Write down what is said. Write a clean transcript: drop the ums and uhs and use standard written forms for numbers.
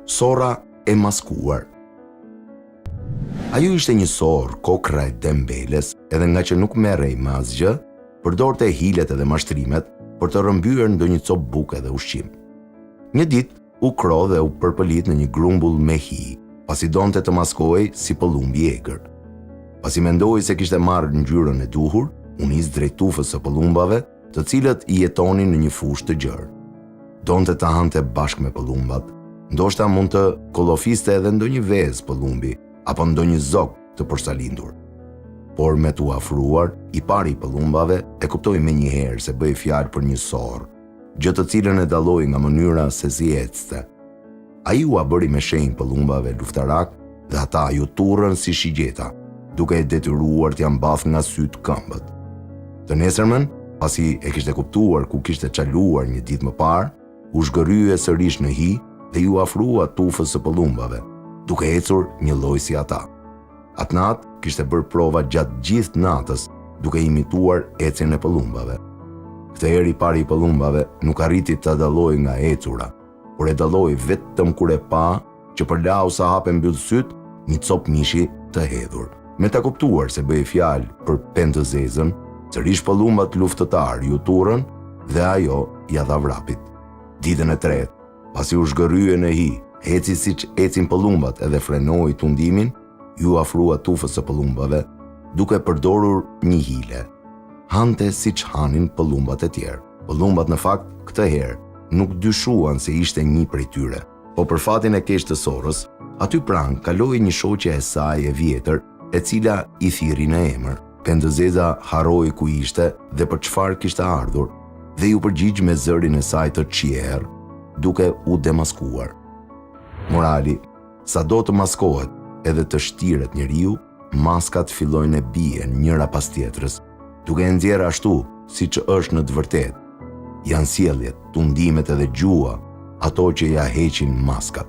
Sorra e maskuar. Ajo ishte një sorrë kokrra e dembeles, edhe ngaqë nuk merrej me asgjë, përdorte hilet edhe mashtrimet për të rrëmbyer ndonjë copë buke dhe ushqim. Një ditë u kro dhe u përpëlit në një grumbull me hi, pasi donte të maskohej si pëllumb i egër. Pasi mendoi se kishte marrë ngjyrën e duhur, u nis drejt tufës së pëllumbave, të cilët jetonin në një fushë të gjerë. Donte të hante bashkë me pëllumbat, ndoshta mund të kollofiste edhe ndonjë vezë pëllumbi apo ndonjë zog të porsalindur. Por me t'u afruar, i pari i pëllumbave e kuptoi menjëherë se bëhej fjalë për një sorrë, gjë të cilën e dalloi nga mënyra se si ecte. Ai ua bëri me shenjë pëllumbave luftarakë dhe ata iu turrën si shigjeta, duke e detyruar t'ia mbathë nga sytë këmbët. Të nesërmen, pasi e kishte kuptuar ku kishte çaluar një ditë më parë, u zhgërrye sërish në hi dhe iu afrua tufës së pëllumbave, duke ecur njëlloj si ata. Atë natë kishte bërë prova gjatë gjithë natës duke imituar ecjen e pëllumbave. Këtë herë i pari i pëllumbave nuk arriti ta dallojë nga e ecura, por e dalloi vetëm kur e pa që përlau sa hap e mbyll sytë një copë mishi të hedhur. Me ta kuptuar se bëhej fjalë për pendëzezën, sërish pëllumbat luftëtarë iu turrën dhe ajo ia dha vrapit. Ditën e tretë, pasi u zhgërrye në hi, eci siç ecin pëllumbat edhe frenoi tundimin, iu afrua tufës së pëllumbave, duke përdorur një hile. Hante siç hanin pëllumbat e tjerë. Pëllumbat në fakt, këtë herë, nuk dyshuan se ishte një prej tyre. Po për fatin e keq të sorrës, aty pranë kaloi një shoqe e saj e vjetër, e cila i thirri në emër. Pendëzeza harroi ku ishte dhe për çfarë kishte ardhur dhe iu përgjigj me zërin e saj të çjerrë, duke u demaskuar. Morali, sado të maskohet edhe të shtiret njeriu, maskat fillojnë e bien njëra pas tjetrës, duke e nxjerrë ashtu siç është në të vërtetë. Janë sjelljet, tundimet edhe gjuha ato që ia heqin maskat.